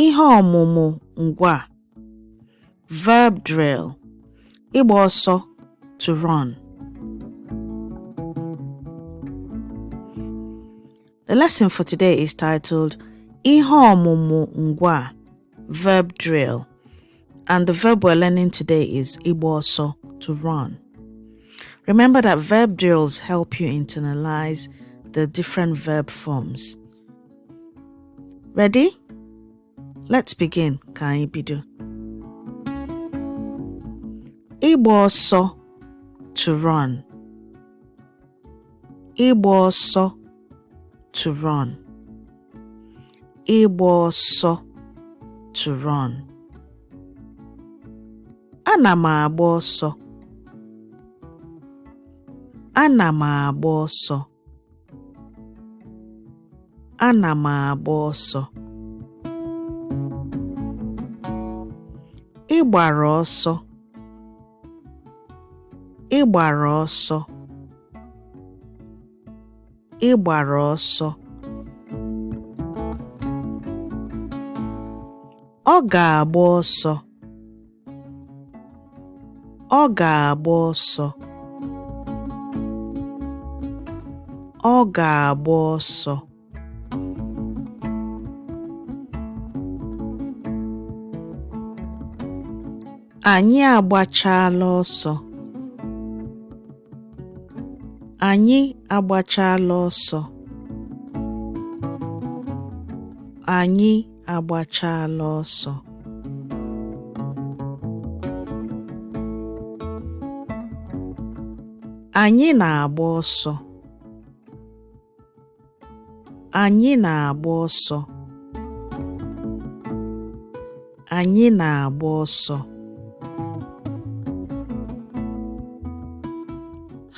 Ihe ọmụmụ ngwa. Verb drill. Ịgba ọsọ, to run. The lesson for today is titled Ihe ọmụmụ ngwa, verb drill. And the verb we're learning today is ịgba ọsọ, to run. Remember that verb drills help you internalize the different verb forms. Ready? Let's begin. Ka anyị bido. Ịgba ọsọ, to run. Ịgba ọsọ, to run. Ịgba ọsọ, to run. Ana m agba ọsọ. Ana m agba ọsọ. Ana m agba ọsọ. Ị gbara ọsọ. Ị gbara ọsọ. Ị gbara ọsọ. Ọ ga-agba ọsọ. Ọ ga-agba ọsọ. Ọ ga-agba ọsọ. Anyị agbachaala ọsọ. Anyị agbachaala ọsọ. Anyị agbachaala ọsọ. Anyị na-agba ọsọ. Anyị na-agba ọsọ. Anyị na-agba ọsọ.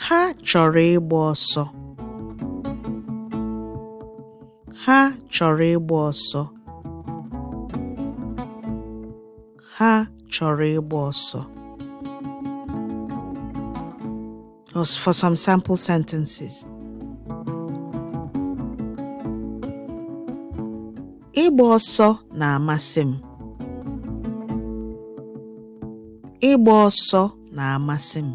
Ha chọrọ ịgba ọsọ. Ha chọrọ ịgba ọsọ. Ha chọrọ ịgba ọsọ. For some sample sentences. Ịgba ọsọ na-amasị m. Ịgba ọsọ na-amasị m.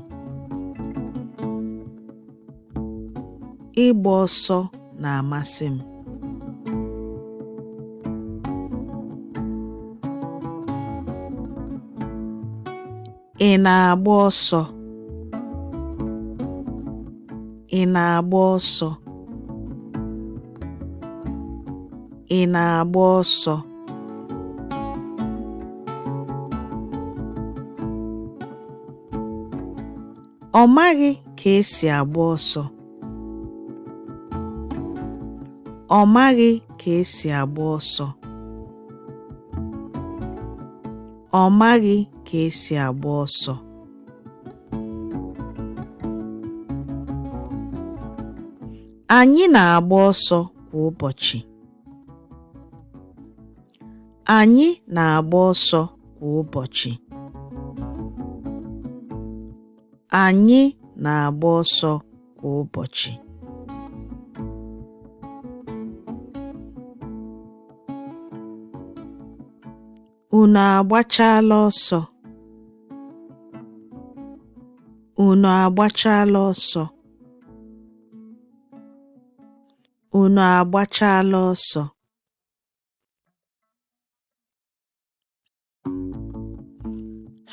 Ịgba ọsọ na-amasị m. Ị na-agba ọsọ? Ị na-agba ọsọ? Ị na-agba ọsọ? Ọ maghị ka esi agba ọsọ. Ọ maghị ka esi agba ọsọ. Ọ maghị ka esi agba ọsọ. Anyị na-agba ọsọ kwa ụbọchị. Anyị na-agba ọsọ kwa ụbọchị. Anyị na-agba ọsọ kwa ụbọchị. Unu agbachaala ọsọ? Unu agbachaala ọsọ? Unu agbachaala ọsọ?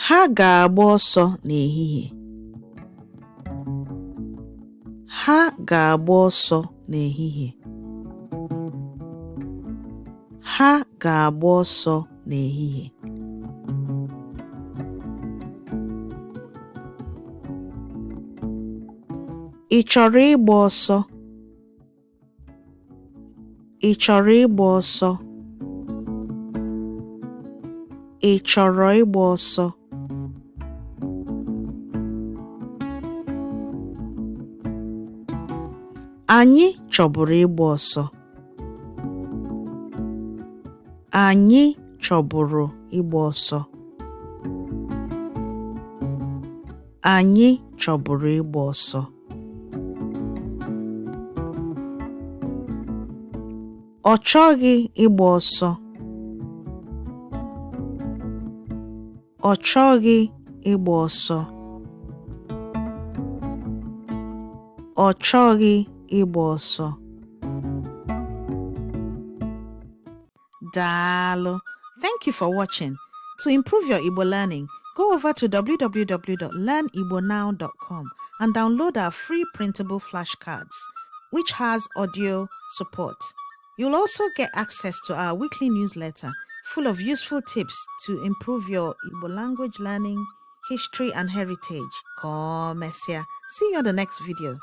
Ha ga-agba ọsọ n'ehihie. Ha ga-agba ọsọ n'ehihie. Ha ga-agba ọsọ n'ehihie. Ị chọrọ ịgba ọsọ? Ị chọrọ ịgba ọsọ? Ị chọrọ ịgba ọsọ? Anyị chọburu ịgba ọsọ. Anyị chọburu ịgba ọsọ. Anyị chọburu ịgba ọsọ. Ọ chọghị ịgba ọsọ. Ọ chọghị ịgba ọsọ. Ọ chọghị ịgba ọsọ. Daalụ. Thank you for watching. To improve your Igbo learning, go over to www.learnigbonow.com and download our free printable flashcards, which has audio support. You'll also get access to our weekly newsletter full of useful tips to improve your Igbo language learning, history, and heritage. Ka ọ mesịa. See you on the next video.